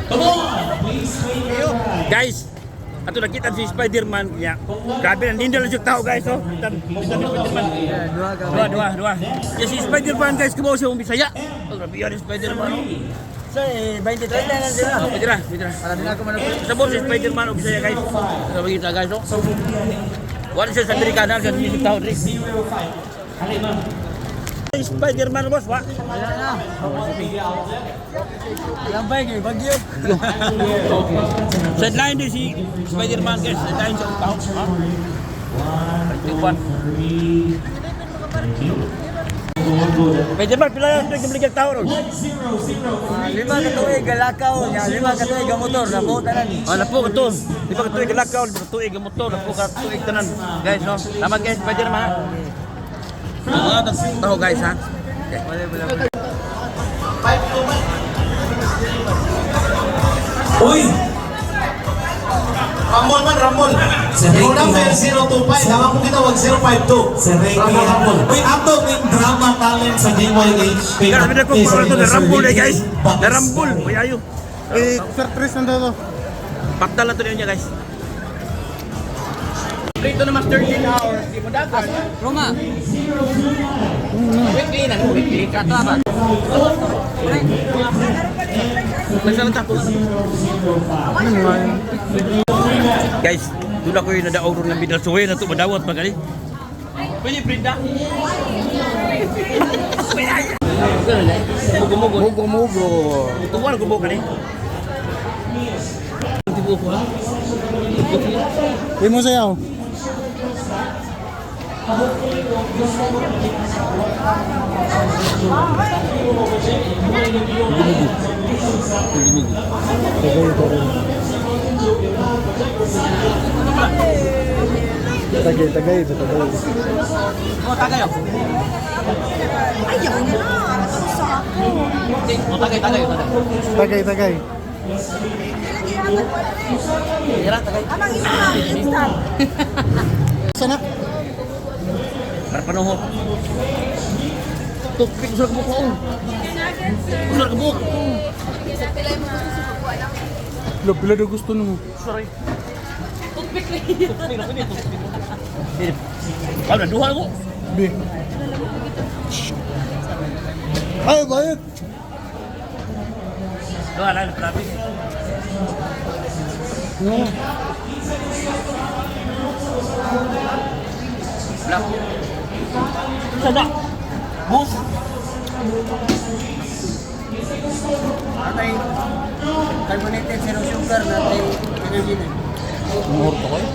Come on, please claim your prize. Guys, ato nakita si Spider-Man niya. Grabe na nindal na siya tao, guys, oh. Kita ni Spider-Man. Dua, dua, dua. Ya, si Spider-Man, guys, kumaw siya mong Bisaya. Oh, grabe yan si Spider-Man, oh. So, eh, 23 na lang sila. Oh, pwede na, pwede na. Para din ako manapit. Sa si Spider-Man o Bisaya, guys. Sa kita, guys, oh. Wala siya sa Amerikana, sa isip tao diri. 05. Alay, ma'am. Spider-Man, boss, wa. Wala na. Lambay kayo, bagyo. Sideline din si Spider-Man, guys, sideline sa tao. Ha? 21. Three. Thank you. Go, go. Spider-Man, pila lang ito yung tao ron. 1003. 5 ka tuig galakaw, nya 5 ka tuig ang motor, nabuo tanan. Ah, napo ka to. Di ba ka tuig lakaw, di ba ka tuig ang motor, napo ka tuig tanan. Guys, no? Salamat, guys, Spider-Man, ha. Ah, tao, guys, ha. Okay. Uy! Ramol man, Ramol. Sir Ricky. Yung number 025, tama ko gitawag 052. Sir Ricky. Ramol, Ramol. Uy, ato ning drama talent sa DYH. Grabe na ko para to narambol eh, guys. Narambol, may ayo. Eh, Sir Chris, nandito. Pakdal na to niya, guys. Dito naman 13 hours, di mo dapat. Roma. Weekly na, weekly. Kato ba? Nagsalan ta. Guys, doon ako yung nadaog ron ng Bidal Suwe na ito madawat pa gali. Pwede Brenda? Mugo-mugo. Mugo-mugo. Tuwan ko kani. Tibuok ko ha. Di mo sayaw. Tagay, tagay, tagay. Oh, tagay oh. Ayaw na. Ano sa ako? Oh, tagay, tagay, tagay. Tagay, tagay. Tira, tagay. Amang isa, instant. Sana? Para panuho. Tupik sa kabuk ko. Sa kabuk. Lo, pila daw gusto nimo. Sorry. Tupik na Tupik na tupik. Ah, naduha ko. B. Ay, bayad. Duha lang, grabe. No. Black. Sada. Bus. Atay carbonated zero sugar na tay energy na. Umur to ko eh.